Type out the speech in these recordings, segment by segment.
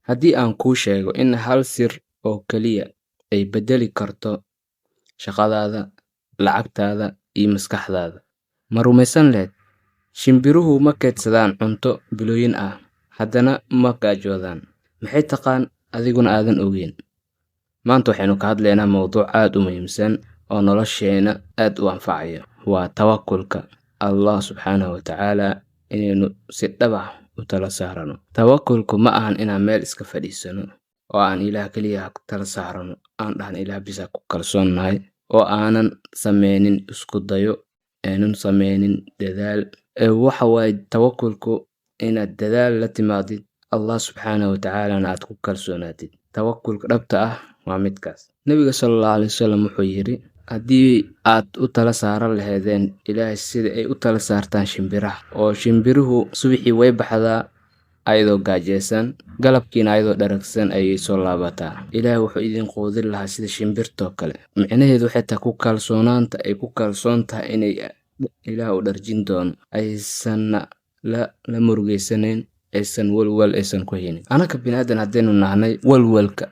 Haddii aan kuu sheego in hal sir oo kaliya ay beddeli karto shaqadaada, lacagtaada, iyo maskaxdaada, ma rumaysan lahayd? Shimbiruhu ma kaydsadaan cunto bilooyin ah, haddana ma gaajoodaan. Maxay taqaan adiguna aadan ogeyn? Maanta waxaynu ka hadlaynaa mowduuc aad u muhiimsan oo nolosheena aad u anfacaya. Waa tawakulka Allah subxaanahu wa tacaala inaynu si dhab ah u tala saarano. Tawakulku ma ahan inaan meel iska fadhiisano oo aan Ilaah kaliya tala saarano, aan dhahno Ilaah bisa ku kalsoonnahay, oo aanan sameynin isku dayo, aanan sameynin dadaal. Waxa waaye tawakulku inaad dadaal la timaadid, Allah subxaanahu wa tacaalana aad ku kalsoonaatid. Tawakulka dhabta ah waa midkaas. Nabiga sallallahu alayhi wasallam wuxuu yidhi: haddii aad u tala saaran lahaydeen Ilaahay sida ay u tala saartaan shimbiraha, oo shimbiruhu subaxii way baxdaa ayadoo gaajeysan, galabkiina ayadoo dharagsan ayay soo laabataa. Ilaahay wuxuu idin quudin lahaa sida shimbirtoo kale. Micnaheedu waxay tahay ku kalsoonaanta ay ku kalsoon tahay inay Ilaah u dharjin doono, aysanna la murugeysanayn, aysan walwal aysan ku haynin. Anaka bini'aadan haddaynu nahnay, walwalka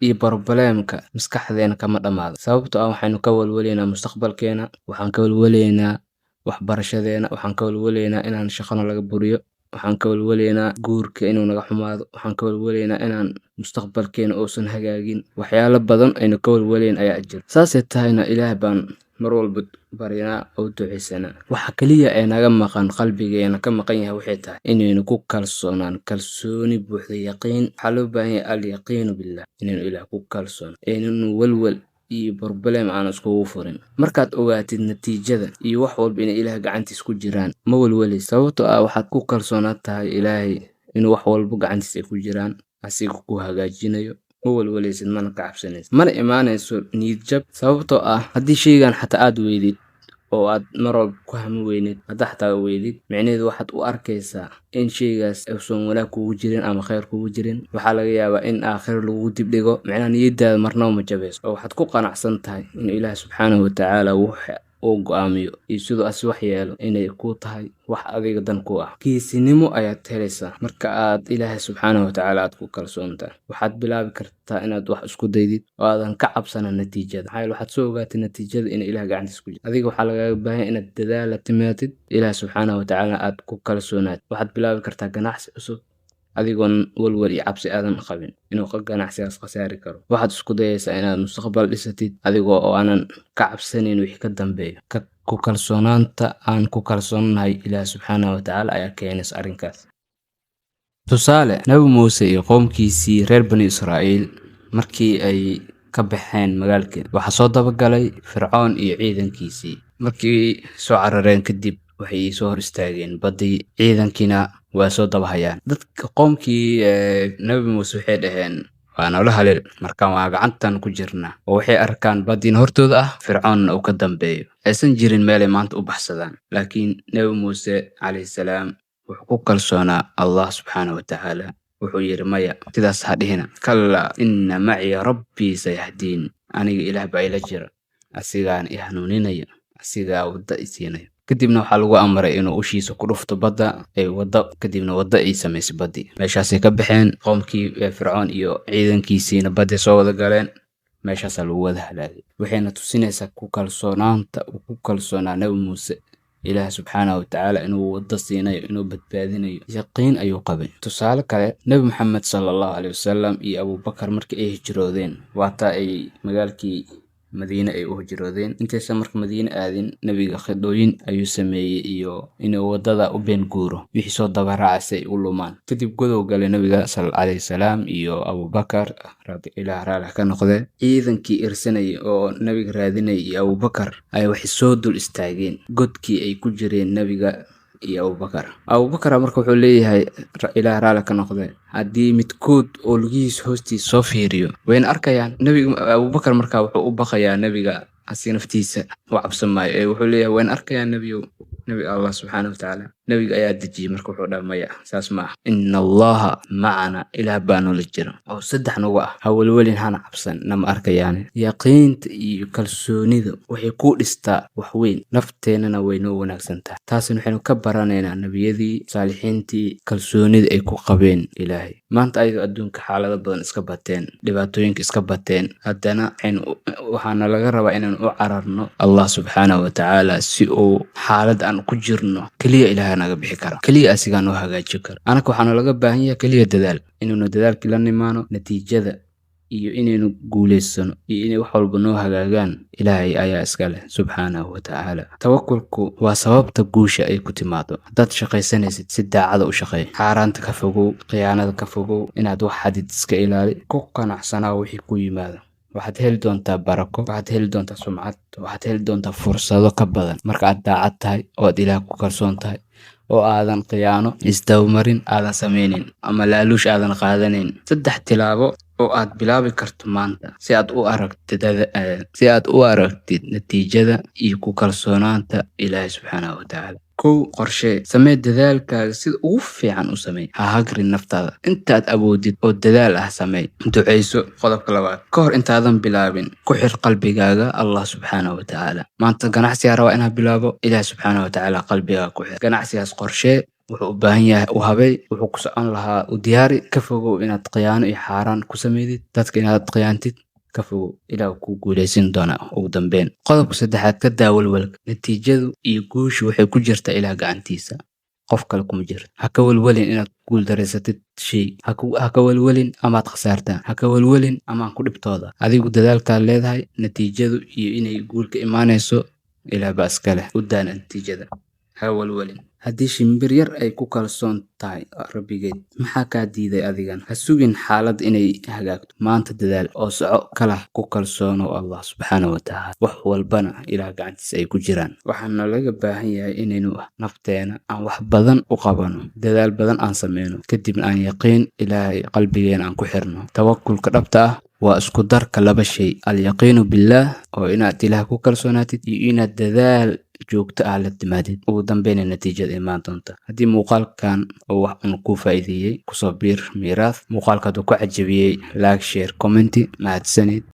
iyo problemka maskaxdeena kama dhamaado, sababtoo ah waxaynu ka walwalaynaa mustaqbalkeena, waxaan ka walwalaynaa waxbarashadeena, waxaan ka walwalaynaa inaan shaqana laga buriyo, waxaan ka walwalaynaa guurka inuu naga xumaado, waxaan ka walwalaynaa inaan mustaqbalkeena uusan hagaagin. Waxyaalo badan aynu ka walwalayn ayaa jira. Saasay tahayna Ilaah baan mar walba baryanaa oo ducaysanaa. Waxa kaliya ee naga maqan, qalbigeena ka maqan yahay, waxay tahay inaynu ku kalsoonaan, kalsooni buuxda, yaqiin. Waxaa loo baahan yahay al-yaqiinu billah, inaynu Ilaah ku kalsoon, aynanu walwal iyo problem aan iskugu furin. Markaad ogaatid natiijada iyo wax walba inay Ilaah gacantiis ku jiraan, ma walwalaysid, sababtoo ah waxaad ku kalsoonaan tahay Ilaahay inuu wax walba gacantiis ay ku jiraan, asiga ku hagaajinayo. Ma walwalaysid, mana ka cabsanaysid, mana imaanayso niyad jab, sababtoo ah haddii sheygan xataa aad weydid oo aad mar walba ku hami weynid, haddaa xataa weydid, micnaheedu waxaad u arkaysaa in sheygaas uusan wanaag kugu jirin ama kheyr kugu jirin. Waxaa laga yaabaa in aakhiro lagugu dibdhigo. Micnaha niyadaada marnaba ma jabayso, oo waxaad ku qanacsan tahay in Ilaah subxaanahu watacaala wax uu go'aamiyo iyo siduu asi wax yeelo inay ku tahay wax adiga dan ku ah. Geesinimo ayaad helaysaa marka aad Ilaahay subxaanahu watacaala aad ku kalsoon tahay. Waxaad bilaabi kartaa inaad wax isku daydid oo aadan ka cabsanin natiijada, maxaa yeele waxaad soo ogaatay natiijada inay Ilaah gacantiisa ku jirto. Adiga waxaa lagaaga baahan yahay inaad dadaal la timaatid, Ilaah subxaanahu watacaala aad ku kalsoonaatid. Waxaad bilaabi kartaa ganacsi cusub adigoon walwal iyo cabsi aadan qabin inuu ganacsigaas khasaari karo. Waxaad isku dayaysaa inaad mustaqbal dhisatid adigoo oo aanan ka cabsanayn wixii ka dambeeyo. Ku kalsoonaanta aan ku kalsoonahay Ilaah subxaanahu watacaala ayaa keenaysa arrinkaas. Tusaale, Nabi Muuse iyo qowmkiisii reer Bani Israa'iil markii ay ka baxeen magaalka, waxaa soo dabagalay Fircoon iyo ciidankiisii. Markii soo carareen kadib, waxay soo hor istaageen baddii, ciidankiina waa soo daba hayaan. Dadka qowmkii Nabi Muuse waxay dhaheen: "Waa noola haleel, markaan waa gacantan ku jirnaa." Oo waxay arkaan baddiina hortooda ah, Fircoonna uu ka dambeeyo, aysan jirin meelay maanta u baxsadaan. Laakiin Nabi Muuse calayhi salaam wuxuu ku kalsoonaa Allah subxaanahu watacaala. Wuxuu yidhi: "Maya, sidaas ha dhihina. Kallaa, inna maciya rabbii sayahdiin. Aniga Ilaah baa ila jira, asigaana i hanuuninaya, asigaa wadda i siinaya." Kadibna waxaa lagu amray inuu ushiisa ku dhufto badda ay wadda, kadibna wadda ay samaysay baddii. Meeshaasay ka baxeen qowmkii Fircoon iyo ciidankiisiina, badday soo wada galeen, meeshaasaa lagu wada halaagay. Waxayna tusinaysaa ku kalsoonaanta uu ku kalsoonaa Nabi Muuse Ilaah subxaanahu watacaala inuu waddo siinayo, inuu badbaadinayo. Yaqiin ayuu qabay. Tusaale kale, Nebi Maxamed sala Allahu caleyhi wasalam iyo Abuubakar markii ay hijroodeen, waata ay magaalkii Madiine ay u hijroodeen. Intaysan marka Madiine aadin, nebiga khidooyin ayuu sameeyey iyo inuu waddada u been guuro, wixii soo daba raacay si ay u lumaan. Kadib godow galay nebiga calayhi salaam iyo Abuubakar, Ilaah raali ka noqdee. Ciidankii irsanayay oo nebiga raadinayay iyo Abuubakar ayaa waxay soo dul istaageen godkii ay ku jireen nebiga iyo Abuubakar. Abuubakar marka wuxuu leeyahay, Ilaah raali ka noqdee, haddii midkood oo lugihiisa hoostiisa soo fiiriyo, wayna arkayaan nebiga. Abuubakar marka wuxuu u baqayaa nebiga, asi naftiisa u cabsan maayo, ee wuxuu leeyahay: "Wayna arkayaan, nebiyow." Nebiga wuxuu leeyahay: "Maya, Nabiga Allah subxaana watacaala, nabiga ayaa dejiyey. Marka wuxuu dhaha, "Maya, saas ma ah. Ina Allaha macana, Ilaah baa noola jira oo saddex nugu ah. Ha welwelin, hana cabsan, nama arkayaane." Yaqiinta iyo kalsoonidu waxay ku dhistaa wax weyn, nafteennana way noo wanaagsan tahay. Taasina waxaynu ka baranaynaa nebiyadii, saalixiintii, kalsoonida ay ku qabeen Ilaahay. Maanta ayadoo adduunka xaalado badan iska bateen, dhibaatooyinka iska bateen, haddana waxaana laga rabaa inaan u cararno Allah subxaanahu watacaala, si uu xaalad aan ku jirno keliya Ilaaha naga bixi kara, keliya asigaa noo hagaajin kara. Anaka waxaana laga baahan yahay keliya dadaal, inuunu dadaalkii la nimaano. Natiijada iyo inaynu guulaysano iyo inay wax walba noo hagaagaan, Ilaahay ayaa iska leh subxaanahu watacaala. Tawakulku waa sababta guusha ay ku timaado. Haddaad shaqaysanaysid, si daacada u shaqeey, xaaraanta ka fogow, khiyaanada ka fogow, inaad wax xadid iska ilaali, ku qanacsanaa wixii ku yimaado. Waxaad heli doontaa barako, waxaad heli doontaa sumcad, waxaad heli doontaa fursado ka badan marka aad daacad tahay oo aad Ilaah ku kalsoon tahay oo aadan khiyaano, isdabamarin aadan sameynin ama laaluush aadan qaadanayn. Saddex tilaabo oo aad bilaabi karto maanta si aad u aragtid natiijada iyo ku kalsoonaanta Ilaahay subxaanahu watacaala. Kow, qorshee. Samee dadaalkaaga, sida ugu fiican u samee. Ha hagrin naftaada, intaad awoodid oo dadaal ah samee. Duceyso. Qodobka labaad, ka hor intaadan bilaabin, ku xir qalbigaaga Allah subxaanahu watacaala. Maanta ganacsigaa rabaa inaad bilaabo, Ilaah subxaanahu watacaala qalbigaaga ku xir. Ganacsigaas qorshee, wuxuu u baahan yahay u habay, wuxuu ku socon lahaa u diyaari. Ka fogow inaad khiyaano iyo xaaraan ku sameydid, dadka inaad khiyaantid ka fogow. Ilaah kuu guuleysin doonaa ugu dambeyn. Qodobka saddexaad, ka daa walwalka. Natiijadu iyo guushu waxay ku jirtaa Ilaah gacantiisa, qof kale kuma jirto. Ha ka walwalin inaad guuldareysatid shay, ha ka walwalin amaad khasaartaa, ha ka walwalin amaan ku dhibtooda. Adigu dadaalkaad leedahay, natiijadu iyo inay guul ka imaanayso Ilaah baa iska leh. U daa natiijada, ha walwalin. Haddii shimbir yar ay ku kalsoon tahay Rabbigeed, maxaa kaa diiday adigan? Ha sugin xaalad inay hagaagto. Maanta dadaal oo soco, kalah ku kalsoonow Allah subxaanahu watacaala. Wax walbana Ilaah gacantiisa ay ku jiraan. Waxaana laga baahan yahay inaynu nafteena aan wax badan u qabano, dadaal badan aan sameyno, kadibna aan yaqiin Ilaahay qalbigeena aan ku xirno. Tawakulka dhabta ah waa isku darka laba shay: alyaqiinu billaah, oo inaad Ilaah ku kalsoonaatid, iyo inaad dadaal joogto ah la timaadid. Ugu dambeyna natiijada imaan doonta. Haddii muuqaalkan oo wax un kuu faa'iideeyey, kusoo biir Miiraath. Muuqaalka hadduu ku cajabiyey, like, share, comment. Mahadsanid.